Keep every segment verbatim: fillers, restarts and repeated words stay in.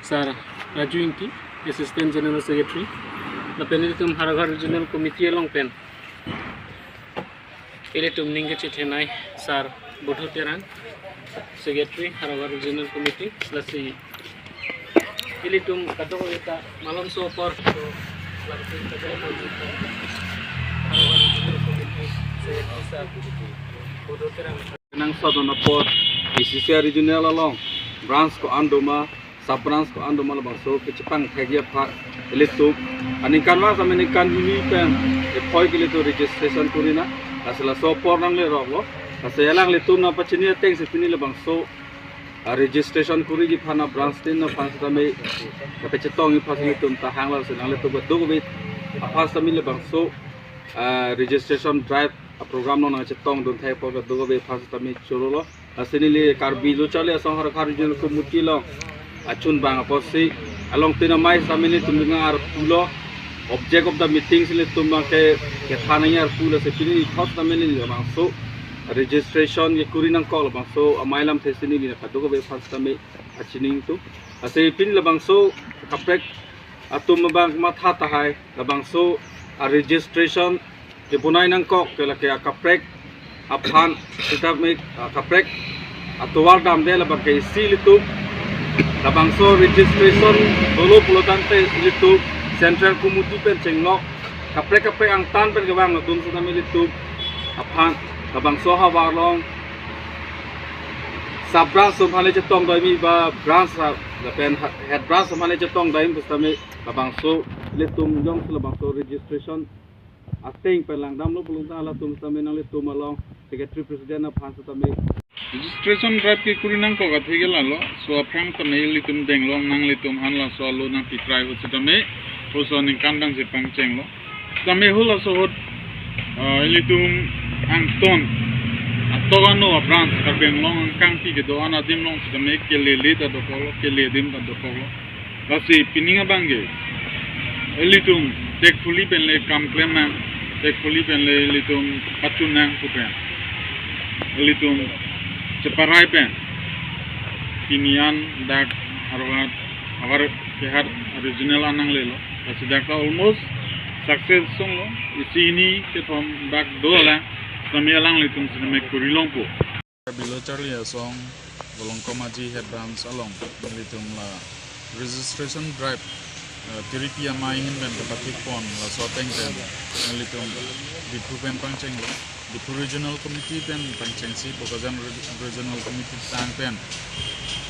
Sir Raju Ingti, Assistant General Secretary, lapen ilitum Howraghat Regional Committee along pen ilitum ning kachethenei Sir Budhu Terang, Secretary Howraghat Regional Committee, lasi ilitum kadokave ta malomso apor, so, lapen kadokave ta Howraghat Regional Committee Secretary Sir Budhu Terang. Nang sodon apor, A C C R regional along branch ko-an doma, sub branch ko-an doma, labangso kechepangthekji aphan ilitum aningkanvang sitame ningkan hini pen ephoi ke ilitum registration kuri nang. Lasi laso apor nangleroklo. Lasi alanglitum nangpachini atengsi pini labangso, ah, registration kuriji aphan, ah, branch tin aphan sitame kapachetongji aphan ilitum tahang, lasi nanglitum kadokave aphan sitame labangso, ah, registration drive a-program along nangchetongdun thek apot kadokave aphan sitame chorolo. Lasi neli Karbi Lo Charli Asong Howraghat Regional Committee along achunbang apotsi along tin amei sitame nelitum nang arpulo. Object of the meeting si nelitum abangke kethan nangji arpu, lasi pini thot sitame neli labangso registration kekuri nangkok labangso amei alamthe si neli kadokave aphan sitame pachini ingtung. Lasi pini labangso kaprek atum abang matha tahai, labangso a-registration kebonai nangkok ke lake akaprek aphan sitame, akaprek atovar damde, labangke isi ilitum labangso registration dolo pulotangte ilitum Central Committee pen chenglok, kaprek kaprek angtan pen kevang atum sitame ilitum aphan labangso havar along sub branch atum aphan le chetongdamji ba branch, ah, lapen ha-, head branch atum aphan le chetongdamji pusitame labangso ilitum jongsi labangso registration ateng pen langdamlo pulotangte halatum sitame nanglitum along Secretary President aphan sitame. Registration drive kekuri nangkok athe ke lalo, laso aphrang tame ilitum denglong nanglitum aphan laso alo nangpikrai ahut sitame, laso aningkan abang si pangchenglo. Sitame halaso ahut, ah, ilitum angton atok ano a-branch Karbi Anglong angkangpi kedo-an adim along sitame kelele ta dokoklo, kele adim ta dokoklo. Lasi pining abangke ilitum thekphuli pen le kam klem nang, thekphuli pen le ilitum pachun nang pu pen ilitum cheparai pen pini an dak Howraghat, Howraghat Regional an nanglelo. Lasi dak ta almost success songlo, isi hini kethom dak do alang, sitame alanglitum sitame kuri longpo. Karbi Lo Charli Asong Volongkom Aji Head Branch along nelitum la registration drive, eh, tiripi amei ahin pen kapathik pon, laso ateng pen nelitum Diphu pen pangchenglo, Diphu Regional Committee pen pangchengsi Bokajan Re-, Regional Committee tang pen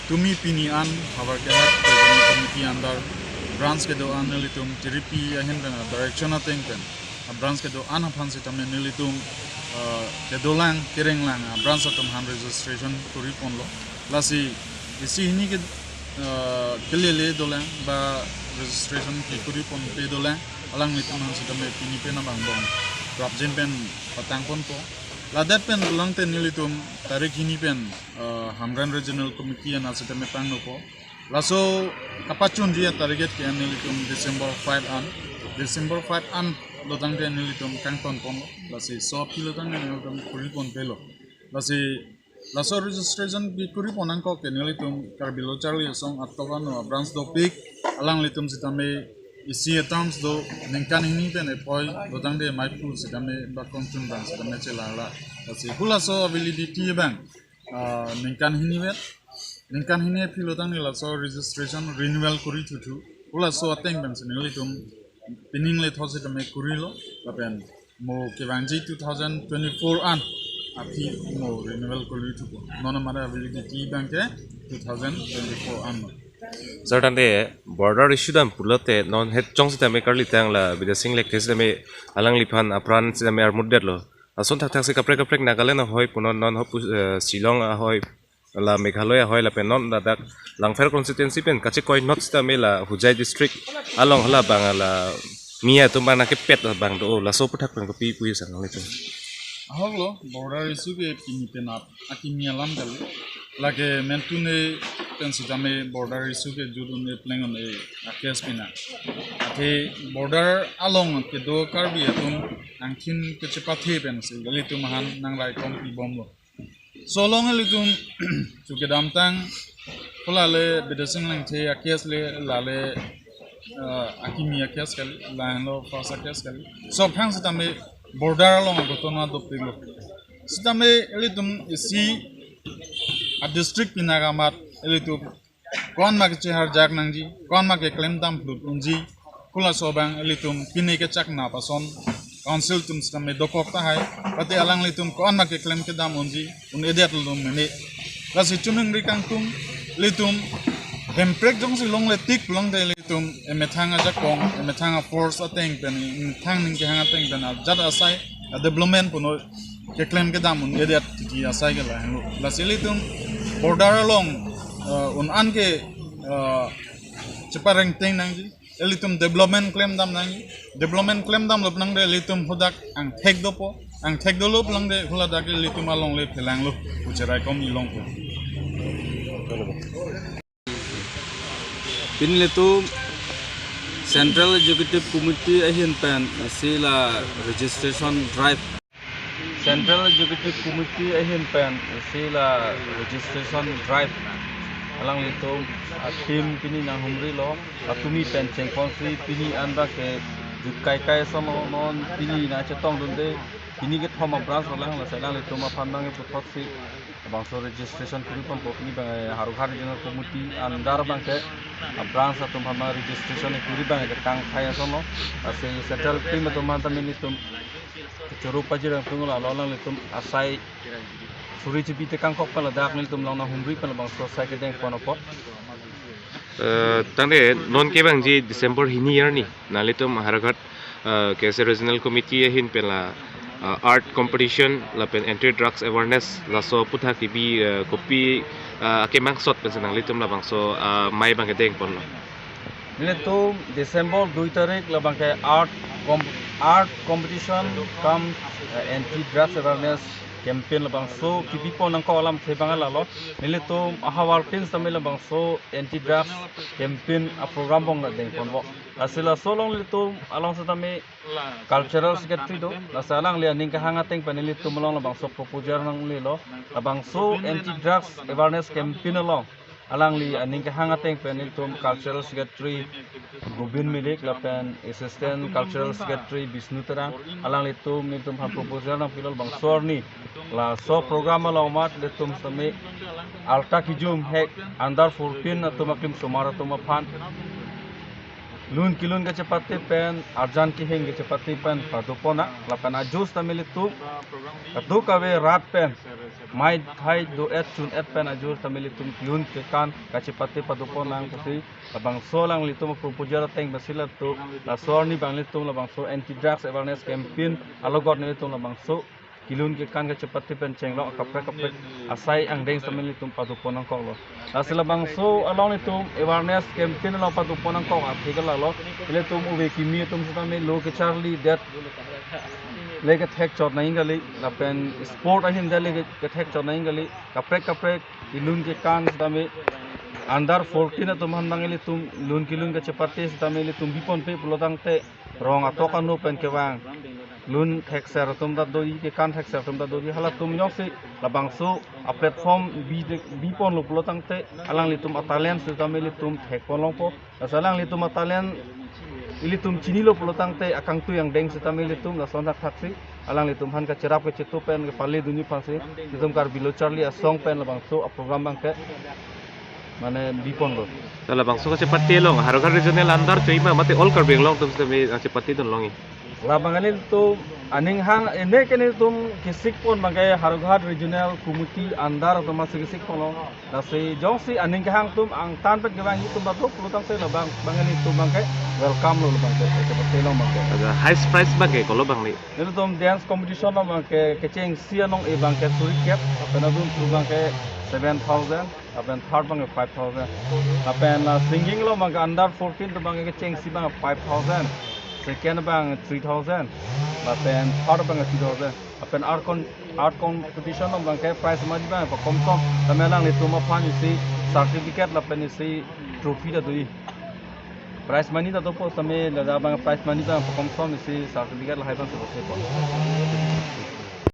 tumi pini an Howraghat Regional Committee under branch kedo-an nelitum tiripi ahin pen direction ateng pen a-branch kedo-an aphan sitame nelitum, eh, kedolang kerenglang a-branch atum aphan registration kuri ponlo. Lasi isi hini ke, eh, kelele dolang ba registration kekuri ponpe dolang, alanglitum aphan sitame pini pen abang bong prapjin pen patang ponpo. Ladak pen pulotangte nelitum tarik hini pen, eh, Hamren Regional Committee an sitame pangnopo. Laso kapachunji a-target ke nelitum December five an. December five an pulotangte nelitum kangton ponlo. Lasi laso aphi pulotangte nelitum kuri ponpelo. Lasi laso registration kekuri pon nangkok ke nelitum Karbi Lo Charli Asong atok ano a-branch dopik, alanglitum sitame isi a-terms do, ningkan hini pen ephoi pulotangte maipu sitame ba kongchun abang sitame chelarla. Lasi halaso validity abang, ah, ningkan hini vet. Ningkan hini aphi pulotangte laso registration renewal kuri thuthu. Halaso ateng pen si nelitum pining le thot sitame kurilo, lapen mo kevangji two thousand twenty-four an aphi mo renewal kuri thupo. Non amare validity abangke two thousand twenty-four an lo. Sir, tangte border issue dam pulote non het chong sitame karli tang la Bidya Sing Lekthe sitame alangliphan apran sitame armutdetlo. Ason thakthak si kaprek kaprek Nagaland ahoi punon non ho pu-, eh, Shillong ahoi, la Meghalaya ahoi lapen non ladak Langpher constituency pen kachekoi not sitame la Hojai district along hala abang la mi atum abang nangkepet abang do, laso aphuthak pen kopi pu sang nanglitum. Ahoklo, border issue ke pini penap akimi alam kali. Lake mentune pen sitame border issue ke judun e pleng on e a-case pina. Athe border along kedo Karbi atum angthin kechepathe pen si ilitum aphan nangraikom pibomlo. Laso along ilitum chu kedamtang Lale Bidya Sing Engti a-case le lale, uh, akimi a-case kali, lahenlo first a-case kali. So thang sitame border along ghotona dopiklo. Sitame ilitum isi a-district pinaka amat ilitum ko-an ma kacheharjak nangji, ko-an ma keklem dam phlut unji, kulaso abang ilitum pini kechak na pason council atum sitame dokok tahai, pati alanglitum ko-an ma keklem kedam unji, un-edet lo mene. Lasi chuningri kangtung, ilitum Hemprek jongsi longle tik pulang te ilitum emethang ajakong, emethang a-force ateng pen, emethang aning kehang ateng pen ajat asai a-development punoi keklem kedam un-edet titi asai ke lahenlo. Lasi ilitum border along, uh, un-an ke, uh, cheparengteng nangji. Ilitum development klem dam nangji. Development klem damlo pulang te ilitum hadak angthek dopo. Angthek dolo pulang te haladak ilitum alongle phelanglo. Kucherai kom ilong ko. Pini ilitum Central Executive Committee ahin pen isi la registration drive. Central Executive Committee ahin pen isi la registration drive alanglitum a-team pini nanghumrilo, atumi pen chengponsi pini anta ke jutkai kai sono non pini nangchetongdunde, pini kethom a-branch alang, lasi alanglitum aphan abang puthotsi labangso registration kuri ponpo. Pini abang, eh, Howraghat Regional Committee under abang ke a-branch atum aphan abang registration kuri abang ke kangthai asono. Lasi central team atum aphan tame ilitum choro pajirang tunglo, alo alanglitum asai suri chipi te kangkok pen ladak nelitum along nanghumri pen labangso asai kedeng pon apot. Eh, tangte non kevangji December hini arni nanglitum Howraghat, eh, K S A Regional Committee ahin pen la, eh, art competition lapen anti drugs awareness laso aputhak kebi, eh, kopi, eh, akemangsot pensi nanglitum labangso, eh, amei abang kedeng ponlo? Nelitum December dui tarik labang ke art com-, art competition cum, eh, anti drugs awareness campaign labangso kebi pon nangkok alamthe abang lalo. Nelitum ahavar pin sitame labangso anti drugs campaign a-program abang kedeng ponpo. Lasi laso along nelitum along sitame cultural secretary do, lasi alangli aning kehang ateng pen nelitum along labangso proposal nanglelo. Labangso anti drugs awareness campaign along alangli aning kehang ateng pen nelitum cultural secretary Gobind Milik lapen assistant cultural secretary Bishnu Terang, alanglitum nelitum aphan proposal nangpilo. Labangso arni laso program along amat nelitum sitame alta kijum hek under fourteen atum aklim osomar atum aphan lun kelun kachepate pen, arjan kehing kachepate pen pado ponnang, lapen ajo sitame ilitum kadokave rat pen mei thai do-et chun-et pen ajo sitame ilitum kelun kekan kachepate pado ponnang pusi labangso alanglitum proposal ateng pensi latum laso arni abang nelitum labangso anti drugs awareness campaign alogot nelitum labangso kelun kekan kachepate pen chenglok kaprek kaprek asai angdeng sitame nelitum pado pon nangkoklo. Lasi labangso along nelitum awareness campaign along pado pon nangkok athe ke lalo, nelitum ove kimi atum sitame lo kecharlidet le kethek chot nangji kali, lapen sport ahin det le kethek chot nangji kali, kaprek kaprek kelun kekan sitame under fourteen atum aphan abang ilitum lun kelun kachepate sitame ilitum bi ponpe pulo tangte rong atok ano pen kevang lun thekser atum ta doji, kekan thekser atum ta doji, halatum jongsi labangso a-platform bi de, bi ponlo pulo tangte alanglitum a-talent sitame ilitum thek pon longpo. Lasi alanglitum a-talent ilitum chinilo pulo tangte akangtui angdeng sitame ilitum lason thakthaksi alanglitum aphan kacherap kachetup pen kepale dunji aphansi ilitum Karbi Lo Charli Asong pen labangso a-program abang ke mane bi ponlo. Ta labangso kachepate along Howraghat regional under choi ma mate all Karbi Anglong atum sitame kachepate dun longji? Labang nelitum aning hang ene ke nelitum kesik pon abang ke Howraghat Regional Committee under atum si kesik ponlo. Lasi jongsi aning kehang atum angtan pen kevangji atum batu pulo tangte labang abang nelitum abang ke welcome lo labang ke kachepate along abang ke. Ada highest prize abang ke kolo abang ni? Nelitum dance competition along abang ke kechengsi anong-e abang ke suri kep, lapen adun phru abang ke seven thousand, lapen third abang ke five thousand. Lapen, ah, singing along abang ke under fourteen atum abang ke kechengsi abang five thousand, second abang three thousand, lapen third abang three thousand. Lapen art con-, art competition along abang ke prize money abang pakomsom, tame alanglitum aphan isi certificate lapen isi trophy ta doji. Prize money ta dopo tame, ladak abang prize money abang pakomsom isi certificate lahai abang sepo sepo.